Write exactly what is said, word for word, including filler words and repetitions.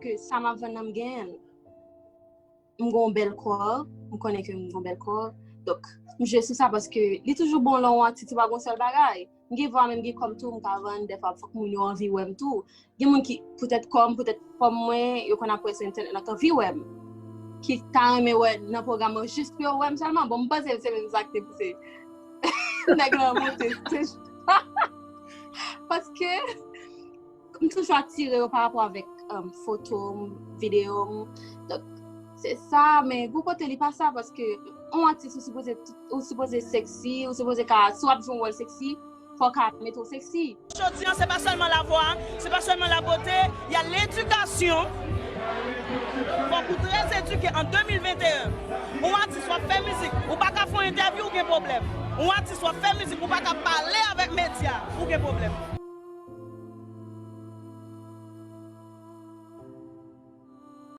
ke sa m ap vann nan m genyen l. M gen yon bèl kò, m konnen ke m gen yon bèl kò. Donk, m jwe sou sa paske li toujou bon lè yon atis ou pa gen yon sèl bagay. M gen vwa men m gen kò m tou, m ka vann, dèfwa fòk moun yo anvi wè m tou. Gen moun ki, poutèt kò m, poutèt fòm mwen, yo konn ap wè sou entènèt, nan k anvi wè m. Ki ta renmen wè nan pwogram mwen jis pou yo wè m sèlman. Bon, m panse se menm sa k te pouse nèg lan monte. Paske m toujou atire yo pa rapò avèk um, foto m, videyo m. Donk, se sa, men gwo kote li pa sa, paske yon atis ou sipoze, ou sipoze sexy, ou sipoze ka, si w ap jwe yon wòl sexy, fò w ka mete w sexy. Jodi an, se pa sèlman lavwa, se pa sèlman labote, y a l'éducation. Fòk ou trè edike an de mil venteyen. Yon atis w ap fè mizik, ou pa ka fè yon entèvyou, ou gen pwoblèm. Yon atis w ap fè mizik, ou pa ka pale avèk medya, ou gen pwoblèm.